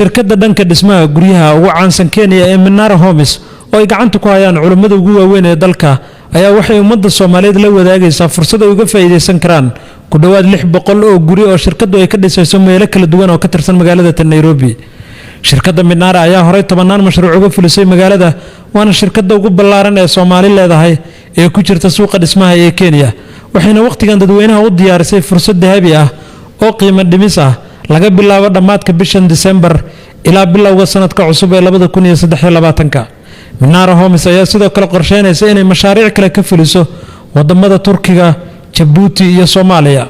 Shirkadda dhanka dhismaha guryaha ugu caansan Kenya ee Minara Homes, oo ay gacanta ku hayaan culimmada ugu waaweyn ee dalka, ayaa waxay ummadda Soomaaliyeed la wadaagaysaa fursad ay uga faa'iidaysan karaan ku dhowaad 600 oo guri oo shirkaddu ay ka dhisayso meelo kala duwan oo ka tirsan magaalada tan Nairobi. Shirkadda Minara ayaa horey tobannaan mashruuc uga fulisay magaalada, waana shirkadda ugu ballaaran ee Soomaali leedahay ee ku jirta suuqa dhismaha ee Kenya, waxayna wakhtigan dadweynaha u diyaarisay fursad dahabi ah oo qiimo dhimis ah laga bilaabo dhammaadka bishan Disembar ilaa bilowga sanadka cusub ee 2023-ka. Minara Homes ayaa sidoo kale qorsheynaysa inay mashaariic kale ka fuliso wadamada Turkiga, Jabuuti iyo Soomaaliya.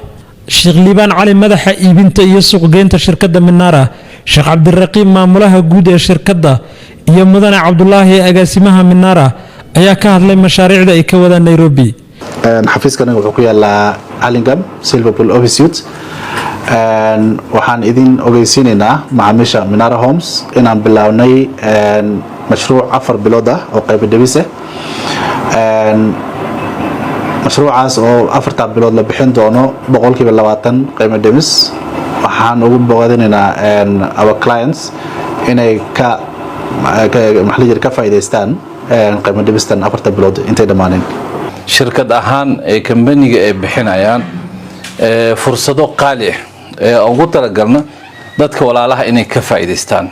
Sheekh Liibaan Cali, madaxa iibinta iyo suuqgeynta shirkadda Minara, Sheekh Cabdiraqiib, maamulaha guud ee shirkadda, iyo mudane Cabdulaahi, agaasimaha Minara, ayaa ka hadlay mashaariicda ay ka wadaan Nairobi. Xafiiskanaga wuxuu ku yaalaa Hurlingham, Silverpool Office Suite. Waxaan idin ogeysiinaynaa macaamiisha Minara Homes inaan bilownay mashruuc 4 bilood ah oo qaybo dhibis ah. Mashruucaas oo afartaa bilood la bixin doono 20% qiimo dhimis. Waxaan ugu bogadinaynaa our clients inay ka maxaa la jira ka faa'iidaystaan qiimo dhimistan afarta bilood intay dhammaanin. Shirkad ahaan ee kambaniga ay bixinayaan fursado qaali ah ee ugu talagalna dadka walaalaha inay ka faa'iidaystaan.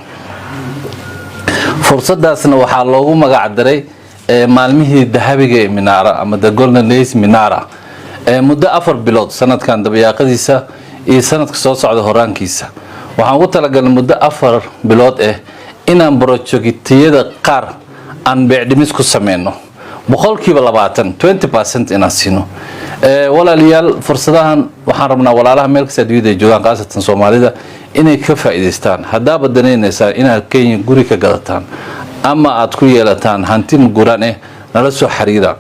Fursadaasna waxaa loogu magac daray maalmihii dahabiga ee Minara ama the golden days Minara, muddo 4 bilood, sanadkan dabayaaqadiisa iyo sanadka soo socda horaankiisa. Waxaan ugu talagalnay muddo 4 bilood ah inaan projectiyada qaar aan beecdhimis ku sameyno 20%, 20% inaan siino. Walaalayaal, fursadahan waxaan rabnaa walaalaha meel kasta adduunyada ay joogaan, khaasatan Soomaalida, inay ka faa'iidaystaan. Haddaaba danaynaysaan inaad Kenya guri ka gadataan ama aad ku yeelataan hanti muguraan nala soo xiriira.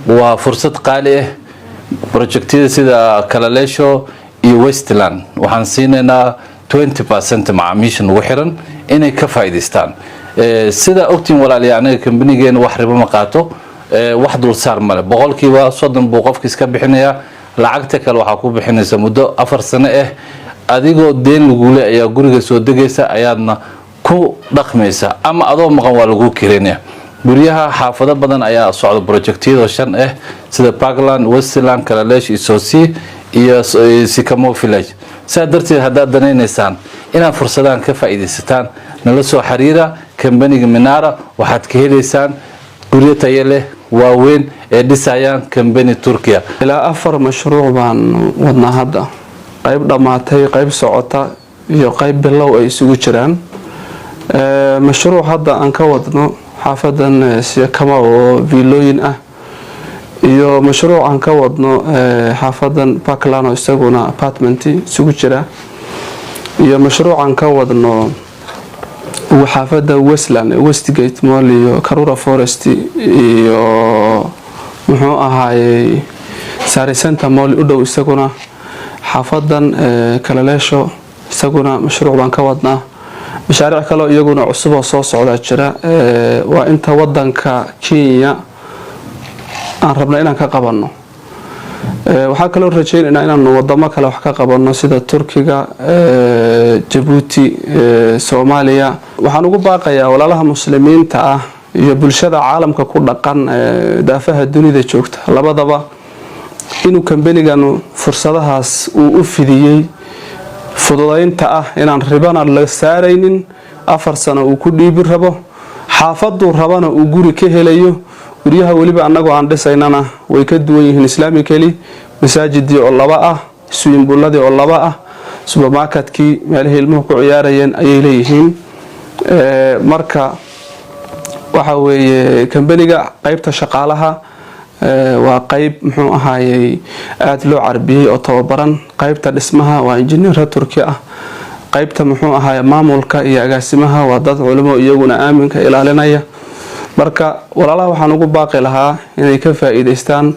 Waa fursad qaali ah. Projectyada sida Kileleshwa iyo Westland waxaan siinaynaa 20% macaamiisha nagu xiran inay ka faa'iidaystaan. Sidaa ogtiin, walaalayaal, anaga kambanigeena wax ribo ma qaato, wax dulsaar male. 30% buu qofka iska bixinayaa. Lacagta kale waxaa ku bixinaysa muddo 4 sano ah. Adigoo deen lagule ayaa guriga soo degaysa, ayaadna ku dhaqmaysa, ama adoo maqan waa laguu kireynaya guryaha. Xaafado badan ayaa socda, projectyadoo shan ah, sida Parkland, Westland, Kileleshwa, Isosi iyo Sycamore Village. Saa darteed, haddaad danaynaysaan inaad fursadahan ka faa'iidaysataan, nala soo xiriira kambaniga Minara. Waxaad ka helaysaan guryo tayo leh, waaweyn, ee dhisayaan kambani Turkiya. Ilaa afar mashruuc baan wadnaa hadda, qayb dhammaatay, qayb socota iyo qayb bilow ay isugu jiraan. Mashruuc hadda aan ka wadno xaafadan Sycamore oo viilooyin ah, iyo mashruuc aan ka wadno xaafadan Parkland oo isaguna apartment isugu jira, iyo mashruuc aan ka wadno xaafada Westland, Westgate Mall iyo Karura Forest iyo muxuu ahaayey Sarit Centre Mall u dhow. Isaguna xaafadan Kileleshwa isaguna mashruuc baan ka wadnaa. Mashaariic kaleo iyaguna cusub oo soo socdaa jira. Waa inta wadanka Kenya aan rabna inaan ka qabanno. Waxaa kaloo rajeynaynaa inaanu wadamo kale wax ka qabanno, sida Turkiga, Jabuuti, Soomaaliya. Waxaan ugu baaqayaa walaalaha Muslimiinta ah iyo bulshada caalamka ku dhaqan, daafaha dunida joogta labadaba, inuu kambaniganu fursadahaas uu u fidiyey, fududaynta ah inaan ribana la saaraynin, 4 sano uu ku dhiibi rabo, xaafaduu rabana uu guri ka helayo. Guryaha weliba annagoo aan dhisaynana way ka duwan yihiin islamically: masaajidii oo laba ah, swimming pooladii oo laba ah, supermarketkii, meelihii ilmuhu ku ciyaarayeen ayay leeyihiin. Marka waxa weeye, kambaniga qeybta shaqaalaha waa qeyb muxuu ahaayey aada loo carbiyey oo tababaran. Qeybta dhismaha waa injineero Turki ah. Qeybta muxuu ahaay maamulka iyo agaasimaha waa dad culimo iyaguna aaminka ilaalinaya. Marka walaalaha waxaan ugu baaqi lahaa inay ka faa-iideystaan.